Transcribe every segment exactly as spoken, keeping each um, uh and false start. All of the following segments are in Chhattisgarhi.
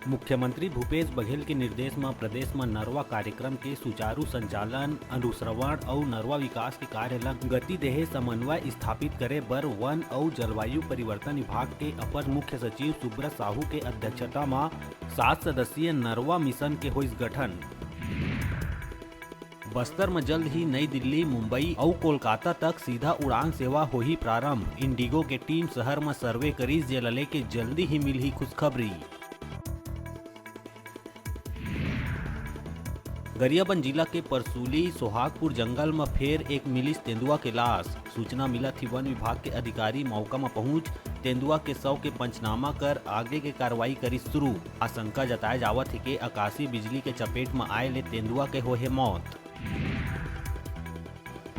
मुख्यमंत्री भूपेश बघेल के निर्देश म प्रदेश म नरवा कार्यक्रम के सुचारू संचालन, अनुश्रवण अउ नरवा विकास के कार्य ल गति देहे समन्वय स्थापित करे बर वन अउ जलवायु परिवर्तन विभाग के अपर मुख्य सचिव सुब्रत साहू के अध्यक्षता म सात सदस्यीय नरवा मिशन के होइस गठन। बस्तर म जल्द ही नई दिल्ली, मुंबई अउ कोलकाता तक सीधा उड़ान सेवा होही प्रारंभ। इंडिगो के टीम शहर म सर्वे करिस, जेला लेके जल्दी ही मिलही खुशखबरी। गरियाबंद जिला के परसूली सोहागपुर जंगल म फेर एक मिलिस तेंदुआ के लाश। सूचना मिलत ही वन विभाग के अधिकारी मौका म पहुंच तेंदुआ के शव के पंचनामा कर आगे के कार्रवाई करिस शुरू। आशंका जताए जावत हे के आकाशीय बिजली के चपेट म आए ले तेंदुआ के होहे मौत।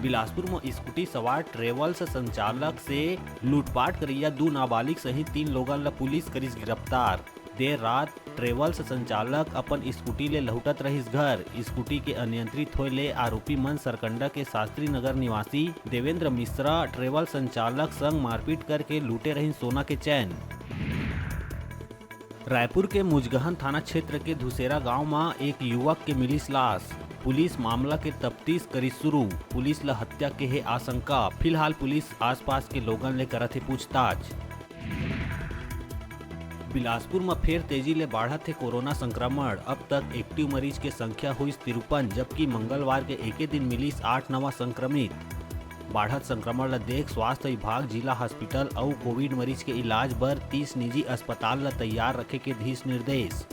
बिलासपुर म स्कूटी सवार ट्रेवल्स संचालक से लूटपाट करइया दू नाबालिग सहित तीन लोगन ल पुलिस करिस गिरफ्तार। देर रात ट्रेवल्स संचालक अपन स्कूटी ले लहुटत रहिस घर। स्कूटी के अनियंत्रित होए ले आरोपी मन सरकंडा के शास्त्री नगर निवासी देवेंद्र मिश्रा ट्रेवल्स संचालक संग मारपीट करके लूटे रहिन सोना के चैन। रायपुर के मुजगहन थाना क्षेत्र के धुसेरा गांव म एक युवक के मिलिस लाश। पुलिस मामला के तफ्तीश करिस शुरू। पुलिस ल हत्या के हे आशंका। फिलहाल पुलिस आसपास के लोगन ले करत हे पूछताछ। बिलासपुर म फेर तेजी ले बाढ़त हे कोरोना संक्रमण। अब तक एक्टिव मरीज के संख्या होइस तिरपन, जबकि मंगलवार के एके दिन मिलिस आठ नवा संक्रमित। बाढ़त संक्रमण ल देख स्वास्थ्य विभाग जिला हॉस्पिटल अउ कोविड मरीज के इलाज बर तीस निजी अस्पताल ल तैयार रखे के दिस निर्देश।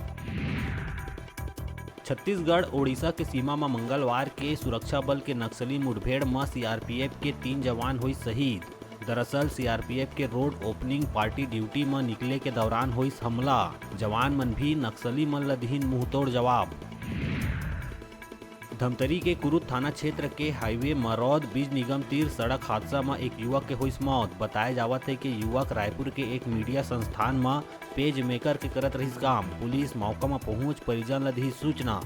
छत्तीसगढ़ ओडिशा के सीमा म मंगलवार के सुरक्षा बल के नक्सली मुठभेड़ म सीआरपीएफ के तीन जवान होइस शहीद। दरअसल सीआरपीएफ के रोड ओपनिंग पार्टी ड्यूटी म निकले के दौरान होइस हमला। जवान मन भी नक्सली मन ल दिहिन मुंहतोड़ जवाब। धमतरी के कुरुद थाना क्षेत्र के हाईवे मरौद बीज निगम तीर सड़क हादसा म एक युवक के होइस मौत। बताए जावत हे कि युवक रायपुर के एक मीडिया संस्थान म पेज मेकर के करत रहिस काम। पुलिस मौका म पहुंच परिजन ल दिहिस सूचना।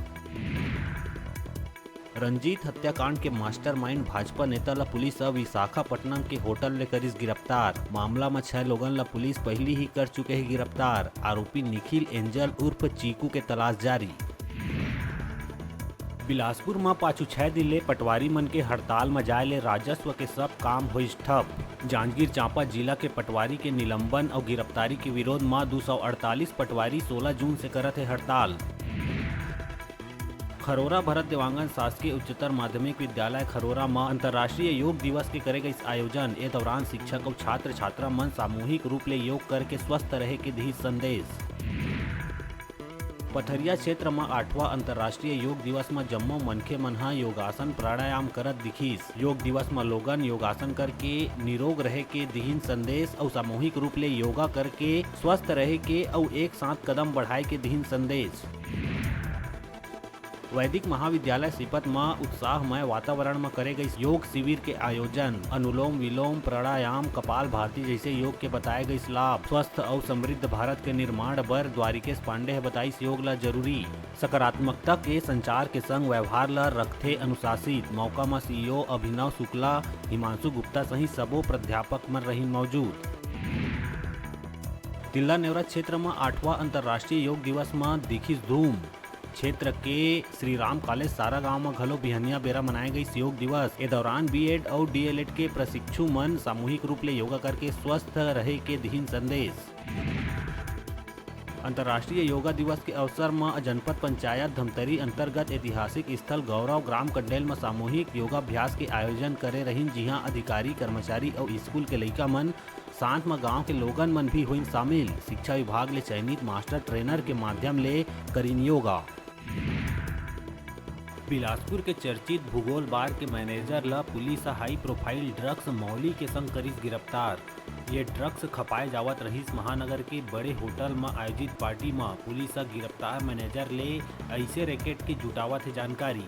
रंजीत हत्याकांड के मास्टरमाइंड भाजपा नेता ल पुलिस ह विशाखापट्टनम के होटल ले करिस गिरफ्तार। मामला म छह लोगन ल पुलिस पहिली ही कर चुके हे गिरफ्तार। आरोपी निखिल एंजल उर्फ चीकू के तलाश जारी। बिलासपुर म पाछू छह दिन ले पटवारी मन के हड़ताल म जाय ले राजस्व के सब काम होइस ठप। जांजगीर चांपा जिला के पटवारी के निलंबन अउ गिरफ्तारी के विरोध म दू सौ अड़तालीस पटवारी सोलह जून से करत हे हड़ताल। खरोरा भरत देवांगन शासकीय उच्चतर माध्यमिक विद्यालय खरोरा म अंतर्राष्ट्रीय योग दिवस के करे गइस आयोजन। ए दौरान शिक्षक अउ छात्र छात्रा मन सामूहिक रूप ले योग करके स्वस्थ रहे के दिहिस संदेश। पथरिया क्षेत्र म आठवां अंतर्राष्ट्रीय योग दिवस म जम्मो मनखे मन ह योगासन प्राणायाम करत दिखिस। योग दिवस म लोगन योगासन करके निरोग रहे के दिहिन संदेश अउ सामूहिक रूप ले योगा करके स्वस्थ रहे के अउ एक साथ कदम बढ़ाए के दिहिन संदेश। वैदिक महाविद्यालय सीपत म उत्साहमय वातावरण म करे गइस योग शिविर के आयोजन। अनुलोम विलोम, प्राणायाम, कपाल भाती जइसे योग के बताए गइस लाभ। स्वस्थ अउ समृद्ध भारत के निर्माण बर द्वारिकेश पांडे ह बताइस योग ल जरूरी। सकारात्मकता के संचार के संग व्यवहार ल रखथे अनुशासित। मौका म सीईओ अभिनव शुक्ला, हिमांशु गुप्ता सहित सबो प्राध्यापक मन रहिन मौजूद। तिल्दा नेवरा क्षेत्र म आठवां अंतर्राष्ट्रीय योग दिवस म दिखिस धूम। क्षेत्र के श्री राम कॉलेज सारा गांव म घलो बिहनिया बेरा मनाए गइस योग दिवस। ए दौरान बीएड अउ डीएलएड के प्रशिक्षु मन सामूहिक रूप ले योगा करके स्वस्थ रहे के दिहिन संदेश। अंतर्राष्ट्रीय योगा दिवस के अवसर म जनपद पंचायत धमतरी अंतर्गत ऐतिहासिक स्थल गौरव ग्राम कंडेल म सामूहिक योगाभ्यास के आयोजन करे रहिन, जिहां अधिकारी, कर्मचारी अउ स्कूल के लइका मन, साथ म गांव के लोगन मन भी होइन शामिल। शिक्षा विभाग ले चयनित मास्टर ट्रेनर के माध्यम ले करिन योगा। बिलासपुर के चर्चित भूगोल बार के मैनेजर ल पुलिस ह हाई प्रोफाइल ड्रग्स मौली के संग करिस गिरफ्तार। ये ड्रग्स खपाए जावत रहिस महानगर के बड़े होटल म आयोजित पार्टी म। पुलिस ह गिरफ्तार मैनेजर ले अइसे रैकेट के जुटावत हे जानकारी।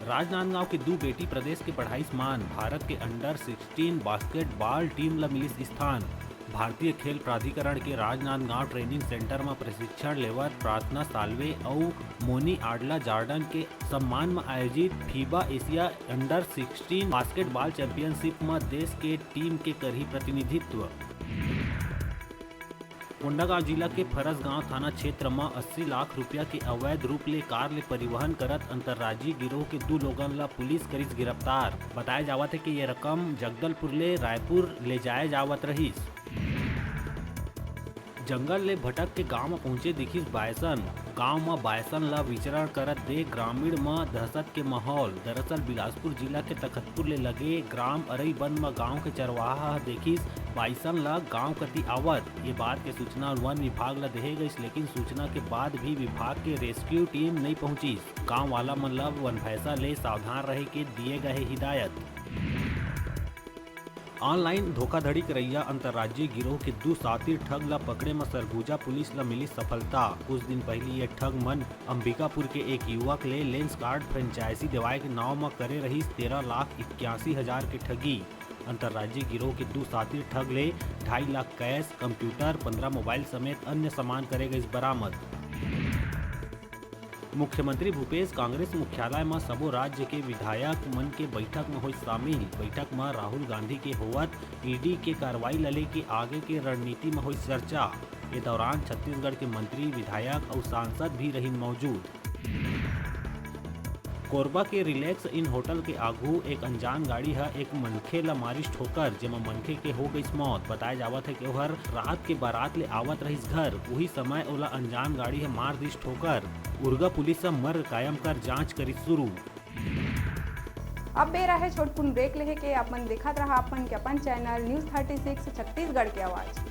राजनांदगांव के दू बेटी प्रदेश के बढ़ाइस मान। भारत के अंडर सिक्सटीन बास्केटबॉल टीम ल मिलिस स्थान। भारतीय खेल प्राधिकरण के राजनांदगांव ट्रेनिंग सेंटर म प्रशिक्षण लेवत प्रार्थना साल्वे अउ मोनी आडला जॉर्डन के सम्मान म आयोजित FIBA Asia under sixteen basketball championship म देश के टीम के करही प्रतिनिधित्व। कोंडागांव जिला के फरसगांव थाना क्षेत्र म अस्सी लाख रुपया के अवैध रूप ले कार ले परिवहन करत अंतर्राज्यीय गिरोह के दू लोगन ला पुलिस करिस गिरफ्तार। बताया जावत हे कि ये रकम जगदलपुर ले रायपुर ले जाए जावत रहिस। जंगल ले भटक के गांव म पहुंचे दिखिस बायसन। गांव म बायसन ला विचरण करत देख ग्रामीण म दहशत के माहौल। दरअसल बिलासपुर जिला के तखतपुर ले लगे ग्राम अरईबंद म गांव के चरवाहा ह देखिस बायसन ला गांव कति आवत। ये बात के सूचना वन विभाग ला देहे गइस, लेकिन सूचना के बाद भी विभाग के रेस्क्यू टीम नइ पहुंचिस। गांव वाला मन ला वन भैंसा ले सावधान रहे के दिए गए हिदायत। ऑनलाइन धोखाधड़ी करइया अंतर्राज्यीय गिरोह के दू सातिर ठग ला पकड़े म सरगुजा पुलिस ला मिली सफलता। कुछ दिन पहिली ये ठग मन अंबिकापुर के एक युवक ले लेंस कार्ड फ्रेंचाइजी देवाए के नाव म करे रहिस तेरह लाख इक्यासी हजार के ठगी। अंतर्राज्यीय गिरोह के दू सातिर ठग ले ढाई लाख कैश, कंप्यूटर, पंद्रह मोबाइल समेत अन्य सामान करे गइस बरामद। मुख्यमंत्री भूपेश कांग्रेस मुख्यालय म सबो राज्य के विधायक मन के बैठक म होइस शामिल। बैठक म राहुल गांधी के होवत ईडी के कार्रवाई ल लेके आगे के रणनीति म होइस चर्चा। ए दौरान छत्तीसगढ़ के मंत्री, विधायक अउ सांसद भी रहिन मौजूद। कोरबा के रिलैक्स इन होटल के आगू एक अनजान गाड़ी ह एक मनखे ल मारिस ठोकर, जेमा मनखे के हो गइस मौत। बताया जावत हे कि ओहर रात के बारात ले आवत रहिस घर, उही समय ओला अनजान गाड़ी ह मार दिस ठोकर। उरगा पुलिस ह मर्ग कायम कर जांच करिस शुरू। अब बेरा हे छोटकुन ब्रेक लेहे के। अपन देखत रहा अपन के अपन channel news thirty six Chhattisgarh के आवाज़।